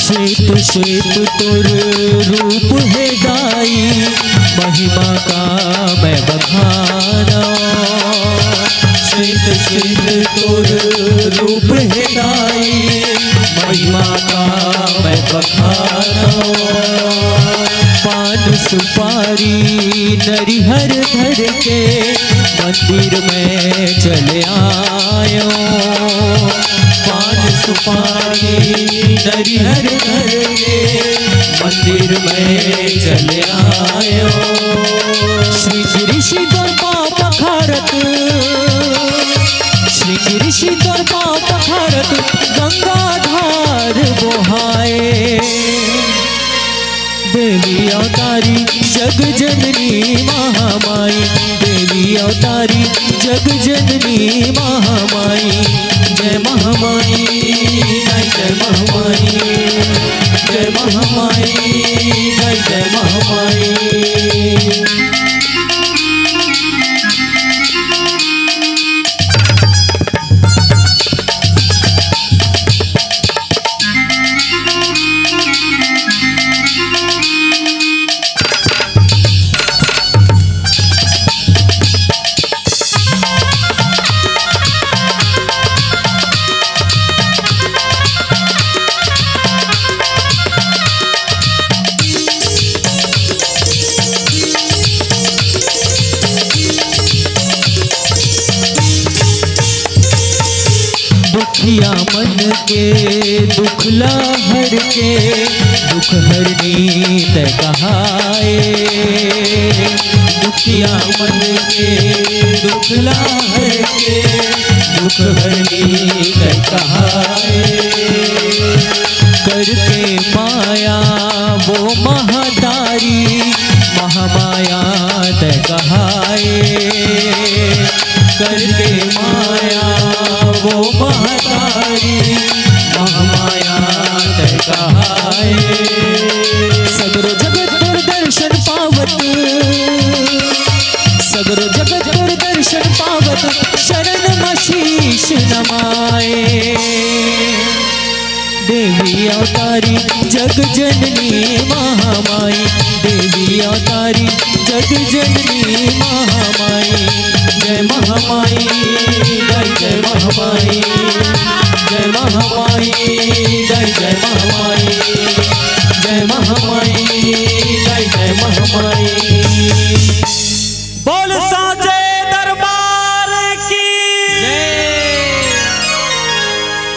श्वेत श्वेत तोर रूप हे दाई, महिमा का मैं बखाना। श्वेत श्वेत तोर रूप हे दाई, महिमा का मैं बखाना। पान सुपारी नरिहर धर के मंदिर में चले आयो। पान सुपारी नरिहर धर के मंदिर में चले आयो। श्री गिरीश दरबार पखारत, श्री गिरीश दरबार पखारत गंगाधार बोहाए। देवी अवतारी जग जननी महामाई, देवी अवतारी जग जननी महामाई। जय महामाई, जय जय महामाई, जय महामाई, जय जय महामाई। मन के दुख ला हर के दुख हरनी तैं कहाए। दुखिया मन के दुख ला हर के दुख हरनी तैं कहाए। करके माया वो महतारी महामाया तैं कहाए। करके माया वो महतारी महामाया तैं कहाए। सगरो जगत तोर दर्शन पावत, सगरो जगत तोर दर्शन पावत, शरण म शीश नमाए। देवी अवतारी जग जननी महामाई, देवी अवतारी जग जननी महामाई। जय महामाई, जय जय महामाई, जय महामाई, जय जय महामाई, जय महामाई, जय जय महामाई।